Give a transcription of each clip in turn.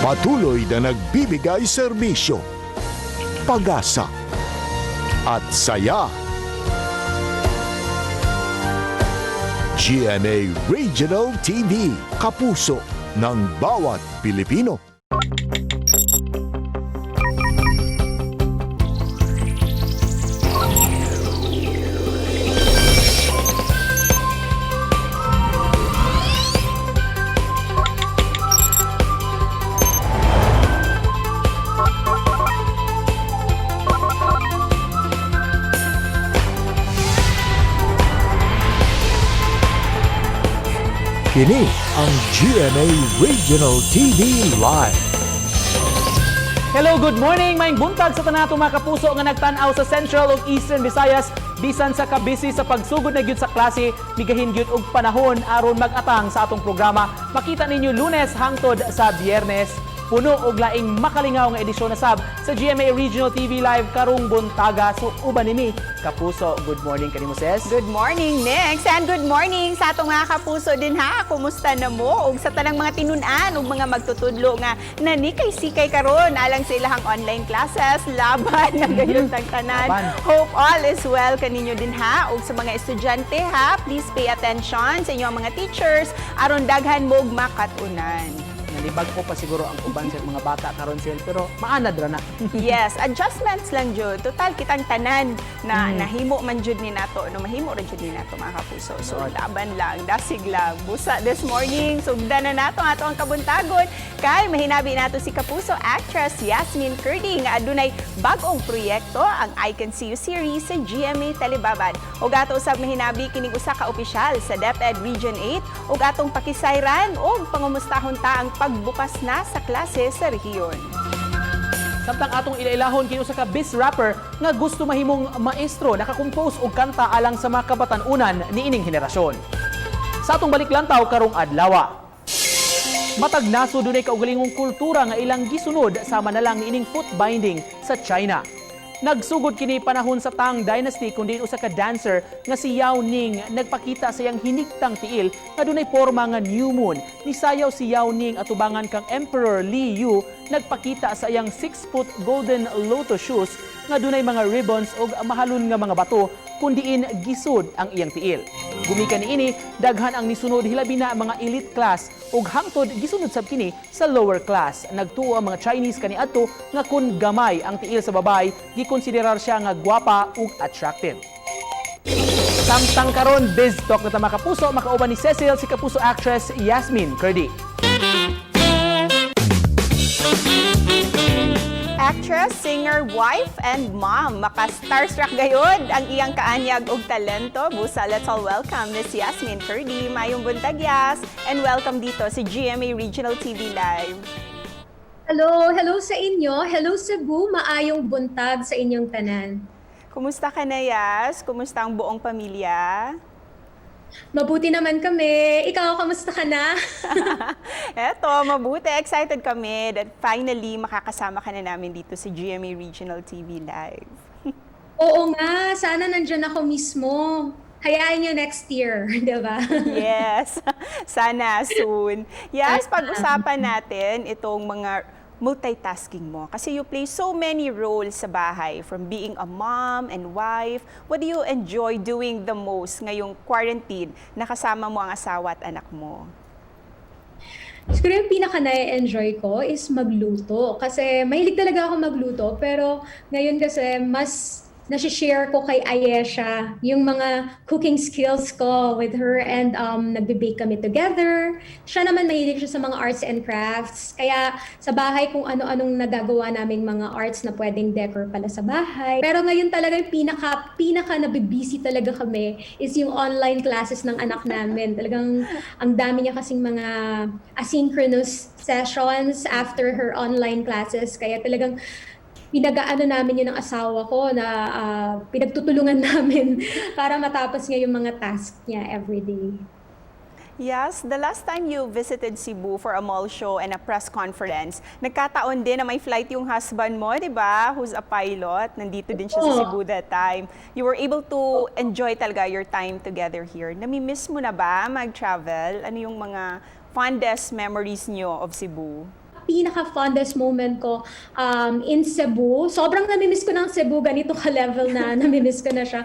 Patuloy na nagbibigay serbisyo, pag-asa at saya. GMA Regional TV, kapuso ng bawat Pilipino. Kini ang GMA Regional TV Live. Hello, good morning! Maayong buntag sa tanan nato mga kapuso nga nagtan-aw sa Central ug Eastern Visayas bisan sa kabisi sa pagsugod na gyud sa klase, migahin gyud og panahon aron mag-atang sa atong programa. Makita ninyo Lunes hangtod sa Biyernes, puno og laing makalingaw nga edisyon na sab sa GMA Regional TV Live karong buntaga. So uban nimi, Kapuso. Good morning kanimo, Ses. Good morning, Nix. And good morning sa atong mga kapuso din ha. Kumusta na mo? Ug sa tanang mga tinun-an ug mga magtutudlo nga nanikay-sikay karon alang sa ilahang online classes, laban na gayon tang tanan. Laban. Hope all is well kaninyo din ha. Ug sa mga estudyante ha, please pay attention sa inyong mga teachers aron daghan mo og makat-unan. Nalibag ko pa siguro ang uban sa mga bata karon sel, pero maanad ra na. Yes, adjustments lang jud. Total kitang tanan na nahimo man jud ni nato, no, mahimo ra jud ni nato, mga kapuso. So laban lang, dasig lang. Busa this morning, sugdan na nato ang ato ang kabuntagon kay mahinabi nato si Kapuso actress Yasmin Kurdi nga adunay bag-ong proyekto, ang I Can See You series sa GMA Telebabad. Ug ato usab mahinabi kining usa ka opisyal sa DepEd Region 8 ug atong pakisayran ug pangumustahon ta ang pagbukas na sa klase sa rehiyon. Samtang atong ilailahon kini usa ka biz rapper nga gusto mahimong maestro, nakakompose og kanta alang sa mga kabatan-unan niining henerasyon. Sa atong baliklantaw karong adlaw. Matag naso dunay kaugalingong kultura nga ilang gisunod, sama na lang niining foot binding sa China. Nagsugod kini panahon sa Tang Dynasty, kun diin usa ka dancer nga si Yao Ning nagpakita sa iyang hinigtang tiil nga dunay porma nga new moon. Nisayaw si Yao Ning atubangan kang Emperor Li Yu, nagpakita sa iyang 6-foot golden lotus shoes nga dunay mga ribbons ug mahalon nga mga bato, kun diin gisud ang iyang tiil. Gumikan niini, daghan ang nisunod, hilabi na ang mga elite class, ug hangtod gisunod sab kini sa lower class. Nagtuo ang mga Chinese kaniadto nga kun gamay ang tiil sa babae, gikonsiderar siya nga gwapa ug attractive. Samtang karon, Biz Talk na ta, mga kapuso, makauban ni Cecil si Kapuso actress Yasmin Kurdi. Actress, singer, wife, and mom. Maka-starstruck gayod ang iyang kaanyag og talento. Busa, let's all welcome Miss Yasmin Kurdi. Maayong buntag, Yas. And welcome dito sa GMA Regional TV Live. Hello, hello sa inyo. Hello, Cebu, maayong buntag sa inyong tanan. Kumusta ka na, Yas? Kumusta ang buong pamilya? Mabuti naman kami. Ikaw, kamusta ka na? Eto, mabuti. Excited kami that finally makakasama ka na namin dito sa GMA Regional TV Live. Oo nga, sana nandyan ako mismo. Hayaan nyo next year, di ba? Yes. Sana soon. Yes, pag-usapan natin itong mga multitasking mo. Kasi you play so many roles sa bahay, from being a mom and wife. What do you enjoy doing the most ngayong quarantine na kasama mo ang asawa at anak mo? Siguro yung pinaka na-enjoy ko is magluto. Kasi mahilig talaga ako magluto. Pero ngayon kasi mas nasi-share ko kay Ayesha yung mga cooking skills ko with her and nagbe-bake kami together. Siya naman, mahilig siya sa mga arts and crafts. Kaya sa bahay, kung ano-anong nagagawa naming mga arts na pwedeng decor pala sa bahay. Pero ngayon talaga yung pinaka pinaka nabibisi talaga kami is yung online classes ng anak namin. Talagang ang dami niya kasing mga asynchronous sessions after her online classes. Kaya talagang pinag-aano namin yun ng asawa ko na pinagtutulungan namin para matapos niya yung mga task niya everyday. Yes, the last time you visited Cebu for a mall show and a press conference, nagkataon din na may flight yung husband mo, di ba? Who's a pilot. Nandito din siya sa Oo. Cebu that time. You were able to enjoy talaga your time together here. Nami-miss mo na ba mag-travel? Ano yung mga fondest memories niyo of Cebu? pinaka fondest moment ko in Cebu. Sobrang namimiss ko ng Cebu, ganito ka level na namimiss ko na siya.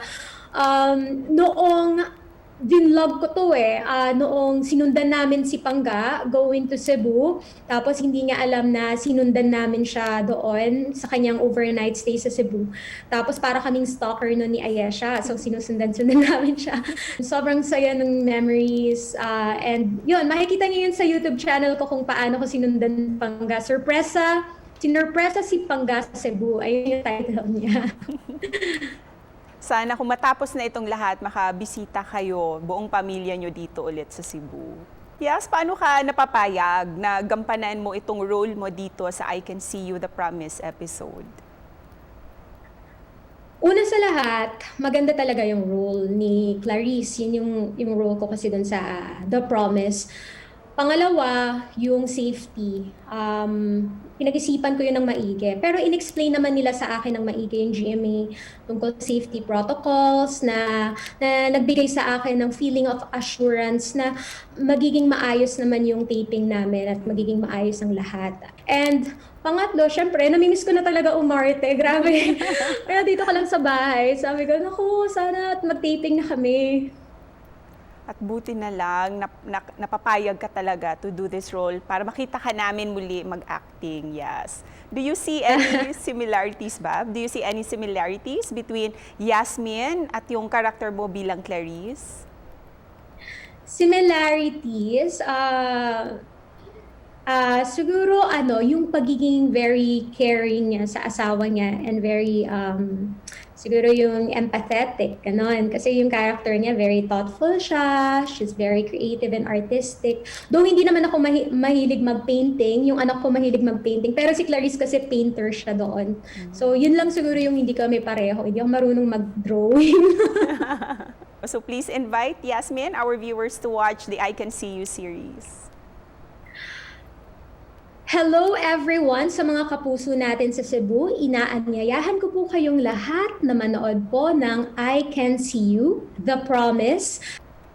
Noong vinlog ko to eh, noong sinundan namin si Pangga going to Cebu, tapos hindi niya alam na sinundan namin siya doon sa kanyang overnight stay sa Cebu. Tapos para kaming stalker noon ni Ayesha, so sinusundan-sundan namin siya. Sobrang saya ng memories, and yun, makikita niyo yun sa YouTube channel ko kung paano ko sinundan Pangga. Sorpresa, sinurpresa si Pangga sa Cebu. Ayun yung title niya. Sana kung matapos na itong lahat, makabisita kayo, buong pamilya nyo dito ulit sa Cebu. Yes, paano ka napapayag na gampanan mo itong role mo dito sa I Can See You, The Promise episode? Una sa lahat, maganda talaga yung role ni Clarice. Yun yung role ko kasi dun sa The Promise. Pangalawa, yung safety. Pinag-isipan ko yun ng maigi. Pero in-explain naman nila sa akin ng maigi yung GMA tungkol sa safety protocols na nagbigay sa akin ng feeling of assurance na magiging maayos naman yung taping namin at magiging maayos ang lahat. And pangatlo, syempre, namimiss ko na talaga umarte. Grabe. Kaya dito ka lang sa bahay. Sabi ko, naku, sana at mag-taping na kami. At buti na lang, napapayag ka talaga to do this role para makita ka namin muli mag-acting, yes. Do you see any similarities ba? Do you see any similarities between Yasmin at yung character mo bilang Clarice? Similarities, siguro ano, yung pagiging very caring niya sa asawa niya and very siguro yung empathetic, ganon. Kasi yung character niya, very thoughtful siya, she's very creative and artistic. Though hindi naman ako mahilig mag-painting, yung anak ko mahilig mag-painting, pero si Clarice kasi painter siya doon. So yun lang siguro yung hindi kami pareho, hindi ako marunong mag-drawing. So please invite Yasmin, our viewers, to watch the I Can See You series. Hello everyone sa mga kapuso natin sa Cebu. Inaanyayahan ko po kayong lahat na manood po ng I Can See You, The Promise.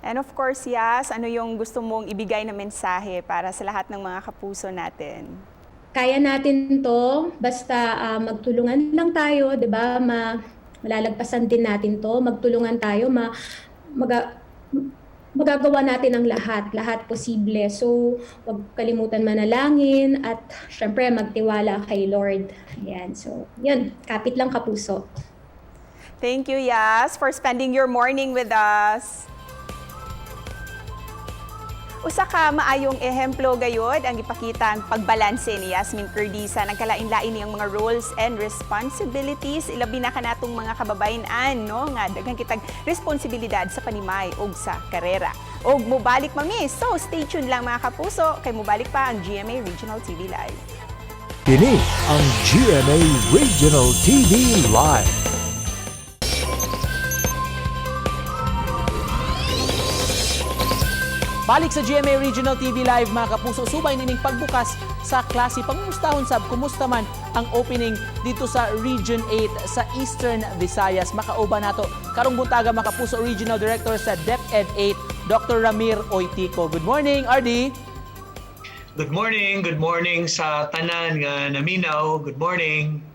And of course, Yas, ano yung gusto mong ibigay na mensahe para sa lahat ng mga kapuso natin? Kaya natin to, basta magtulungan lang tayo, 'di ba? Malalagpasan din natin to, magtulungan tayo, magagawa natin ang lahat, lahat posible. So, wag kalimutan manalangin at syempre magtiwala kay Lord. Ayan, so, yun, kapit lang, kapuso. Thank you, Yas, for spending your morning with us. Usa ka maayong ehemplo gayod ang gipakita ang pagbalanse ni Yasmin Curdisa ng kalain-lain niyang mga roles and responsibilities, ilabi na kanatong mga kababayen-an, no, nga daghan kitag responsibilidad sa panimay ug sa karera. Og mobalik mami, so stay tuned lang, mga kapuso, kay mobalik pa ang GMA Regional TV Live. Kini ang GMA Regional TV Live. Balik sa GMA Regional TV Live, mga kapuso, subay nining pagbukas sa klase. Pangumustahon sab kumusta man ang opening dito sa Region 8 sa Eastern Visayas. Makauban nato karong buntaga, mga kapuso, Regional Director sa DepEd 8, Dr. Ramir Oitico. Good morning, RD. Good morning sa tanan nga naminaw. Good morning.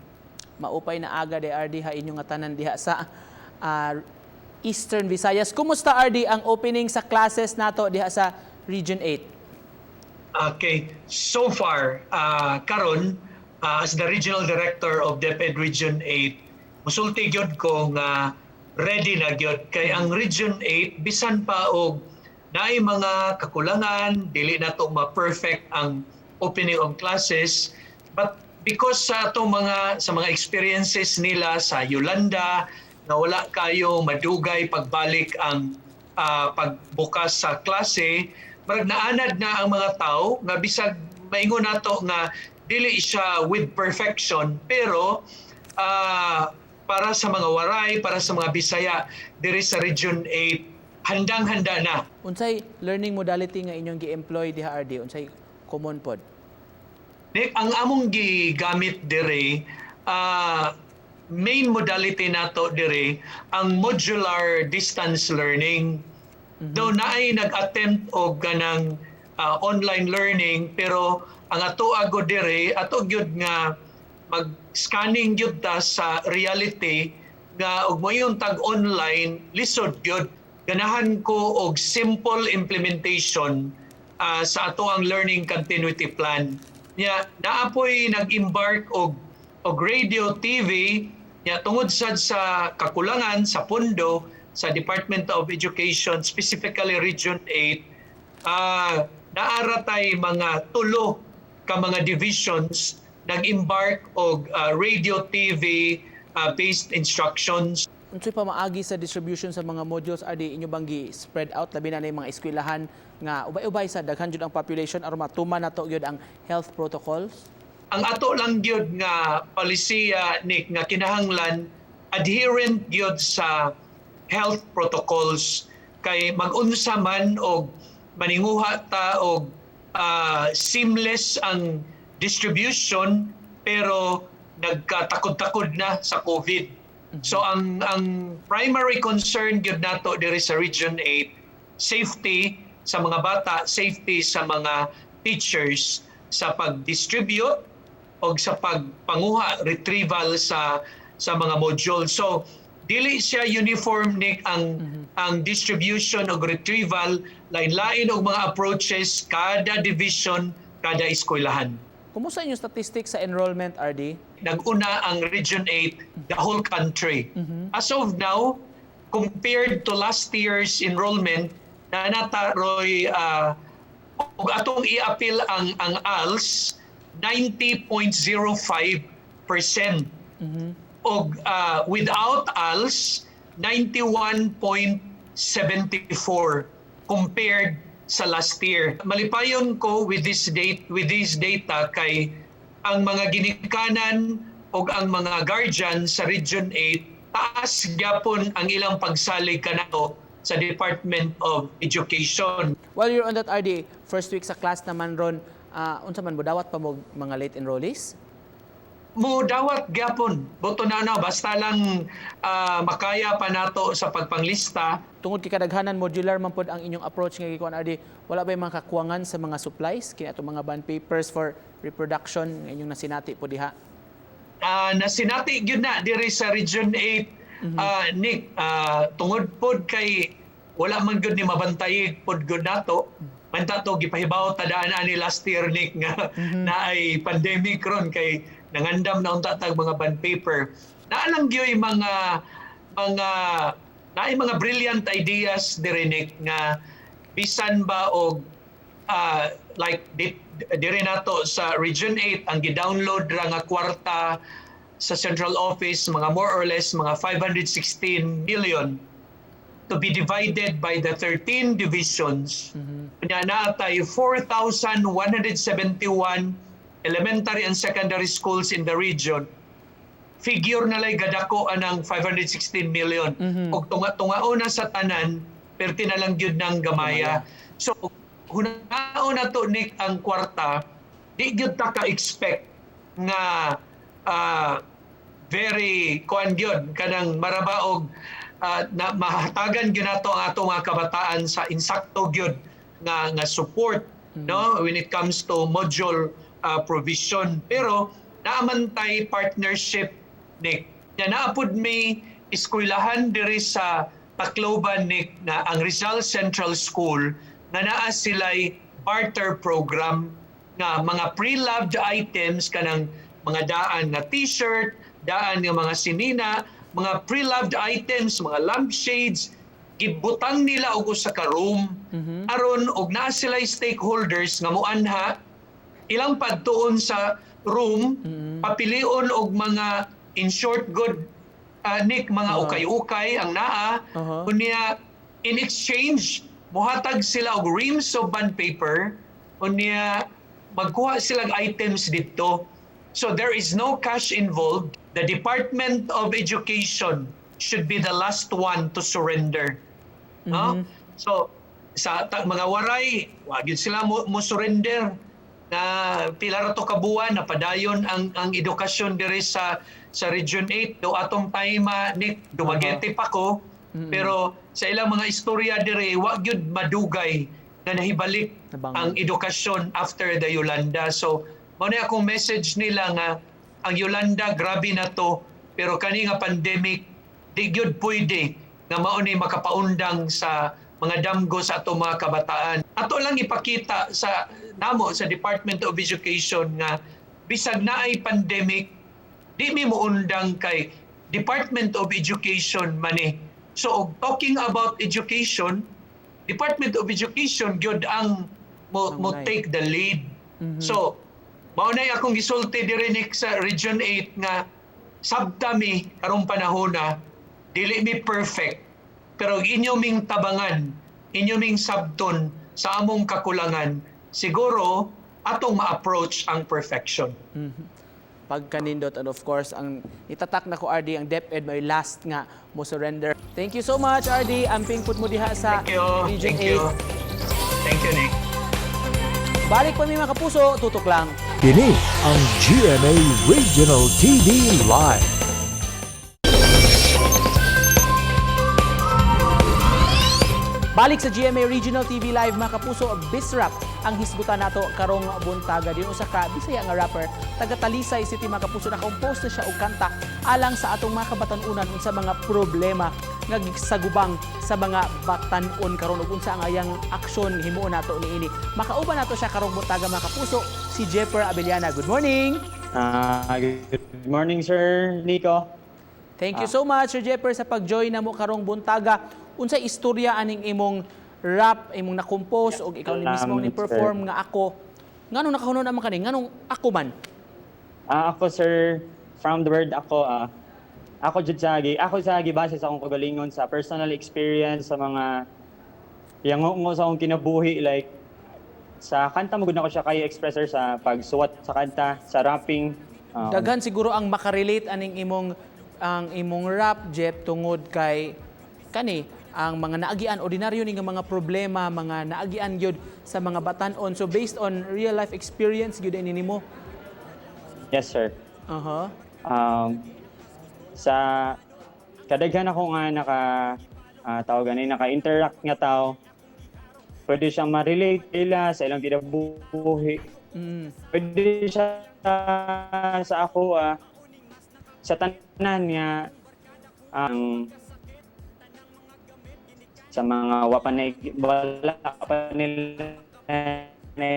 Maupay na aga de, RD, ha, inyong nga tanan diha sa Eastern Visayas. Kumusta, RD, ang opening sa classes nato diha sa Region 8? Okay, so far, karon as the regional director of DepEd Region 8, musulti gyud ko nga ready na gyud kay ang Region 8, bisan pa og naay mga kakulangan, dili na to ma-perfect ang opening of classes, but because sa atong mga sa mga experiences nila sa Yolanda na wala kayo madugay pagbalik ang pagbukas sa klase, marag naanad na ang mga tao nga bisag maingon nato nga dili siya with perfection, pero para sa mga Waray, para sa mga Bisaya diri sa Region 8, handang-handa na. Unsay learning modality nga inyong gi-employ diha, RD? Unsay common pod? Nick, ang among gigamit dire, main modality nato dire ang modular distance learning. Though naay nag-attempt og ganang online learning, pero Ang ato agod dire, ato gyud nga mag-scanning gyud ta sa reality nga og moingon tag online, lisod gyud. Ganahan ko og simple implementation sa ato ang learning continuity plan. Nya naa poy nag-embark og radio, TV nya tungod sad sa kakulangan sa pondo sa Department of Education, specifically Region 8, naa ra tay mga tulo ka mga divisions nag-embark og radio, TV based instructions. Unsay pamaagi sa distribution sa mga modules, RD? Inyo bang gi-spread out, labi na yung mga eskwelahan nga ubay-ubay sa daghan jud ang population, aron matuman nato gyud ang health protocols? Ang ato lang gyud nga palisiya, Nick, nga kinahanglan adherent gyud sa health protocols kay mag-unsa man og maninguha ta og seamless ang distribution, pero nagkatakod-takod na sa COVID. So ang primary concern gyud nato diri sa Region 8, safety sa mga bata, safety sa mga teachers sa pag-distribute o sa pagpanguha, retrieval sa mga module. So dili siya uniform, Nick, ang distribution og retrieval, lain-lain og mga approaches kada division, kada eskwelahan. Kumusta inyong statistics sa enrollment, RD? Nag-una ang Region 8 the whole country. As of now, compared to last year's enrollment, na nata roy ug atong i-appeal ang ALS, 90.05%. Og without ALS, 91.74 compared sa last year. Malipayon ko with this date, with this data, kay ang mga ginikanan og ang mga guardian sa Region 8, taas gyapon ang ilang pagsalig kanato sa Department of Education. While you're on that, RD, first week sa class naman ron, unsa man, budawat pa mo mga late enrollees? Mo dawat gyapon boto na na, basta lang makaya pa nato sa pagpanglista. Tungod kay kadaghanan modular man pod ang inyong approach nga gikuan, RD, wala ba yung mga kakuwangan sa mga supplies kini atong mga bond papers for reproduction nga inyong nasinati po diha? Nasinati gyud na diri sa Region 8, Nick, tungod pod kay wala man gyud ni mabantayig pod gyud nato. Manta to gipahibaw ta daan ani last year, Nick, nga na ay pandemic ron kay nangandam na unta tag mga bond paper. Naa lang gyud mga naay mga brilliant ideas diri, Nick, nga bisan ba og like diri nato sa Region 8, ang gi-download ra nga kwarta sa central office, mga more or less mga 516 million to be divided by the 13 divisions. Nya naa tay 4,171 elementary and secondary schools in the region. Figure na lay gadako anang 516 million. Og tunga-tungaon na sa tanan, perti na lang gyud ng gamaya. So hunaon na to, Nick, ang kwarta, di gyud ta ka-expect nga very kuan gyud kanang marabaog na mahatagan gyud nato ang atong mga kabataan sa insakto gyud nga support, no, when it comes to module provision. Pero naa man tay partnership, Nick. Nya naa pud may eskwelahan diri sa Tacloban, Nick, na ang Rizal Central School, nga naa sila'y barter program nga mga pre-loved items, kanang mga daan nga t-shirt, daan nga mga sinina, mga pre-loved items, mga lampshades, gibutang nila og usa ka room aron og naa sila'y stakeholders nga muanha, ilang padtuon sa room, papilion og mga, in short good, Nick, mga ukay-ukay ang naa. Unya in exchange muhatag sila og reams of bond paper, unya magkuha sila og items dito. So there is no cash involved. The Department of Education should be the last one to surrender, no? So sa mga waray, wa gyud sila mo surrender na pila ra to ka buwan na padayon ang edukasyon diri sa Region 8. Do atong time, Nick, Dumaguete pa ko, pero sa ilang mga istorya diri, wa gyud madugay nga nahibalik Nabangon. Ang edukasyon after the Yolanda. So, mao na akong message nila nga ang Yolanda grabe na to, pero kani nga pandemic di gyud pwede nga mao ni makapaundang sa mga damgo sa ato mga kabataan. Ato lang ipakita sa namo sa Department of Education nga bisag naay pandemic, di mi moundang kay Department of Education man eh. So og talking about education, Department of Education gyud ang mo Mangunay. Take the lead. So mao na akong gisulti diri, Nick, sa Region 8 nga sabta mi karong panahon na dili mi perfect, pero inyo ming tabangan, inyo ming sabton sa among kakulangan, siguro atong ma-approach ang perfection. Pagkanindot, and of course ang itatak na ko, RD, ang DepEd may last nga mo surrender. Thank you so much, RD. Amping pud mo diha sa Thank you. Region Thank you. 8. Thank you, Nick. Balik pa mi, mga kapuso, tutok lang. Kini ang GMA Regional TV Live. Balik sa GMA Regional TV Live, mga kapuso, Bizrap ang hisgutan nato karong buntaga. Din usa ka Bisaya nga rapper taga Talisay City, mga kapuso, na-compose na siya og kanta alang sa atong mga kabatan-unan, unsa mga problema nga gisagubang sa mga batan-on karon ug unsa ang ayang aksyon nga himuon nato niini. Makauban nato siya karong buntaga, mga kapuso, si Jepper Abellana. Good morning. Good morning, Sir Nico. Thank you so much, Sir Jepper, sa pag-join namo karong buntaga. Unsay istorya aning imong rap, imong na-compose og ikaw ni mismo ni perform nga "Ako"? Nganong nakahunon naman kani? Nganong "Ako" man? Ako, sir, from the word "ako", ako sa gibase sa akong kagalingon, sa personal experience, sa mga yango sa akong kinabuhi, like sa kanta mo gud nako siya kay express, sir, sa pagsuwat sa kanta, sa rapping. Daghan siguro ang makarelate aning imong rap, Jep, tungod kay kani ang mga naagian ordinaryo ni nga mga problema, mga naagian gyud sa mga batan-on. So based on real life experience gyud ini nimo. Yes, sir. Sa kadaghan ako nga naka tawag ani, naka-interact nga tao, pwede siyang ma-relate nila sa ilang kinabuhi. Pwede siya sa ako, sa tanan nga ang sa mga wa pa na, wala pa nila na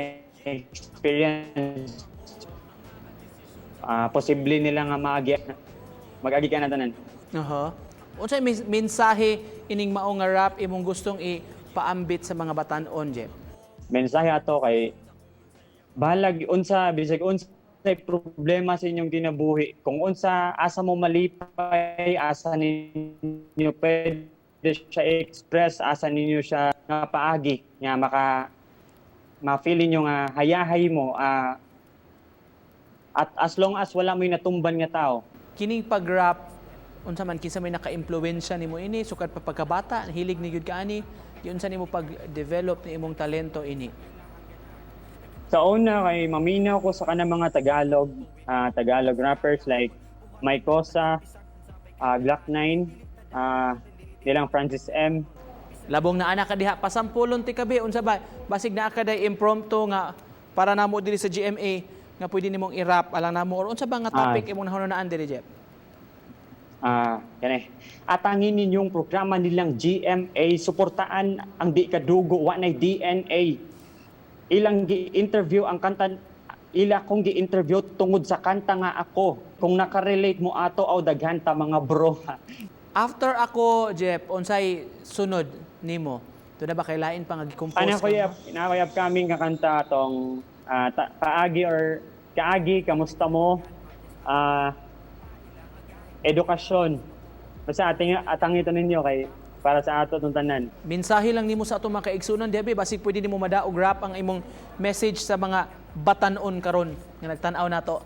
experience, posible nila nga maagi mag-agi ka na tanan. Unsay mensahe ining mao nga rap imong gustong ipaambit sa mga batan-on, Jep? Mensahe ato kay bahalag unsa, bisag unsa problema sa inyong kinabuhi, kung unsa, asa mo malipay, asa ninyo pwede siya express, asa ninyo siya nga paagi nga maka ma-feel ninyo nga hayahay mo, at as long as wala mo'y natumban nga tao. Kining pag-rap, unsa man, kinsa may naka-impluwensya nimo ini sukad pa pagkabata? Hilig ni gyud ka ani? Giunsa nimo pag-develop ni imong talento ini? Sa una kay maminaw ko sa kanang mga Tagalog rappers like Mike Cosa, Glock 9, nilang Francis M. Labong na ana ka diha, pasampulon ti kabi, unsa ba, basig naa ka day impromptu nga para namo diri sa GMA nga pwede nimong i-rap alang namo or unsa ba nga topic imong nahununaan diri, Jep? Kani. Atangin ninyong programa nilang GMA, suportaan ang di kadugo, wa nay DNA. Ilang gi-interview ang kanta, ila kong gi-interview tungod sa kanta nga "Ako". Kung nakarelate mo ato aw daghan ta mga bro. After "Ako", Jep, unsay sunod nimo? Doon na ba kay lain pa nga gi-compose Ana ka ko mo? yap, na ko upcoming nga kanta atong kaagi or kaagi, kamusta mo? Edukasyon. Basta ating atang ito ninyo kay para sa ato tong tanan. Mensahe lang nimo sa atong mga kaigsunan diha, be, basig pwede nimo madaog rap ang imong message sa mga batan-on karon nga nagtan-aw nato.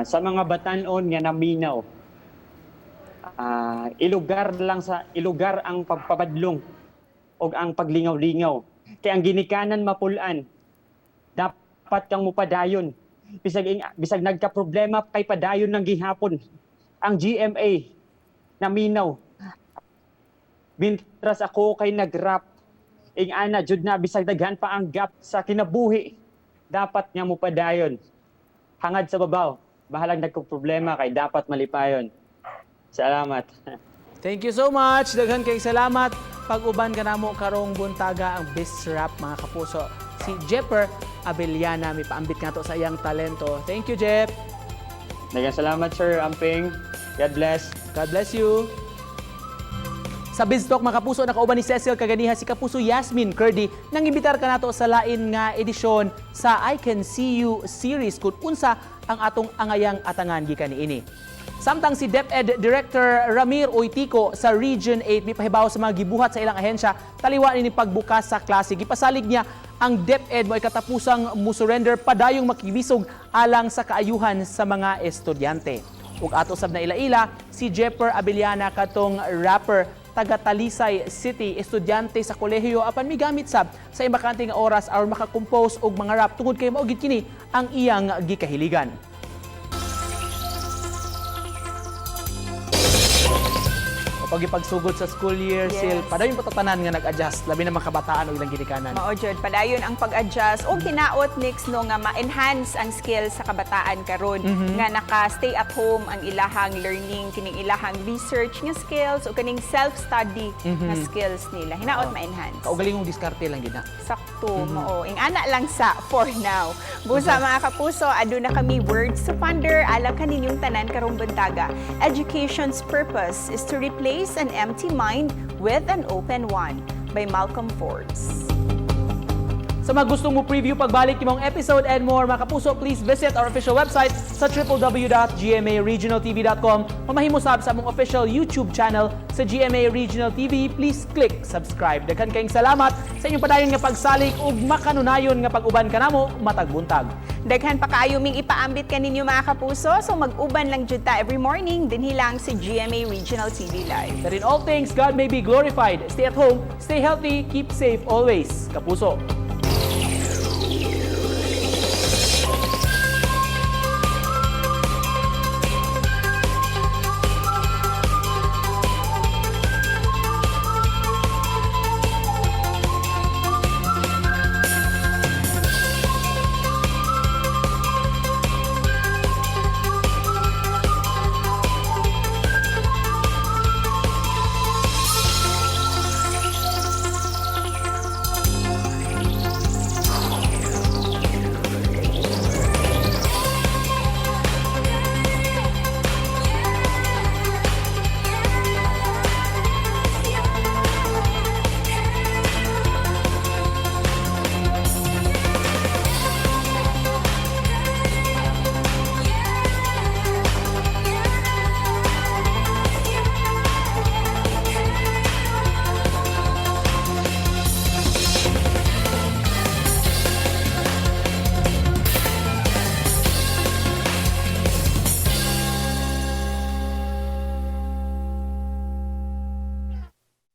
Sa mga batan-on nga naminaw. Ilugar lang sa ilugar ang pagpabadlong og ang paglingaw-lingaw. Kay ang ginikanan mapulan. Dapat kang mupadayon. Bisag nagka-problema kay padayon ng gihapon. Ang GMA naminaw. Mintras ako kay nagrap. Ing-ana jud na, bisag daghan pa ang gap sa kinabuhi, dapat nga mo padayon. Hangad sa babaw, bahalag nagko problema kay dapat malipayon. Salamat. Thank you so much. Daghan kay salamat. Pag-uban ka namo karong buntaga, ang best rap, mga kapuso. Si Jepper Abellana, may paambit nga to sa iyang talento. Thank you, Jep. Daghang salamat, Sir Amping. God bless. God bless you. Sa Biz Talk, mga kapuso, nakauban ni Cecil kaganiha si Kapuso Yasmin Curdy nang imbitar kanato sa lain nga edisyon sa I Can See You series kung unsa ang atong angayang atangan gikan niini. Samtang si DepEd Director Ramir Oitico sa Region 8 mipahibaw sa mga gibuhat sa ilang ahensya taliwa ni pagbukas sa klase. Gipasalig niya ang DepEd mo katapusang musurrender, padayong makibisog alang sa kaayuhan sa mga estudyante. Ug ato sab na ila-ila si Jepper Abellana, katong rapper taga Talisay City, estudyante sa kolehiyo apan migamit sab sa imbakante nga oras aron makakompose og mga rap tungod kay mao gid kini ang iyang gikahiligan. Pag ipagsugod sa school year, sil, padayon pa tanan nga nag-adjust, labi na mga kabataan o ilang ginikanan. Mao jud, padayon ang pag-adjust o hinaot next no nga ma-enhance ang skills sa kabataan karon nga naka-stay at home ang ilahang learning, kining ilahang research nga skills o kaning self-study nga skills nila. Hinaot ma-enhance. Kaugalingong diskarte lang gid na. Sakto, mao. Ing-ana lang sa for now. Busa, mga kapuso, aduna kami words to ponder alang kaninyong tanan karong buntaga. "Education's purpose is to replace an empty mind with an open one," by Malcolm Forbes. Sa mga gustong mo preview pagbalik yung mga episode and more, mga kapuso, please visit our official website sa www.gmaregionaltv.com o mahimo sab sa among official YouTube channel sa GMA Regional TV. Please click subscribe. Daghan kayong salamat sa inyong padayon nga pagsalig ug makanunayon nga pag-uban kanamo matag buntag. Daghan pa kaayo ming ipaambit kaninyo, mga kapuso, so mag-uban lang jud ta every morning dinhi lang sa GMA Regional TV Live. That in all things God may be glorified. Stay at home, stay healthy, keep safe always. Kapuso.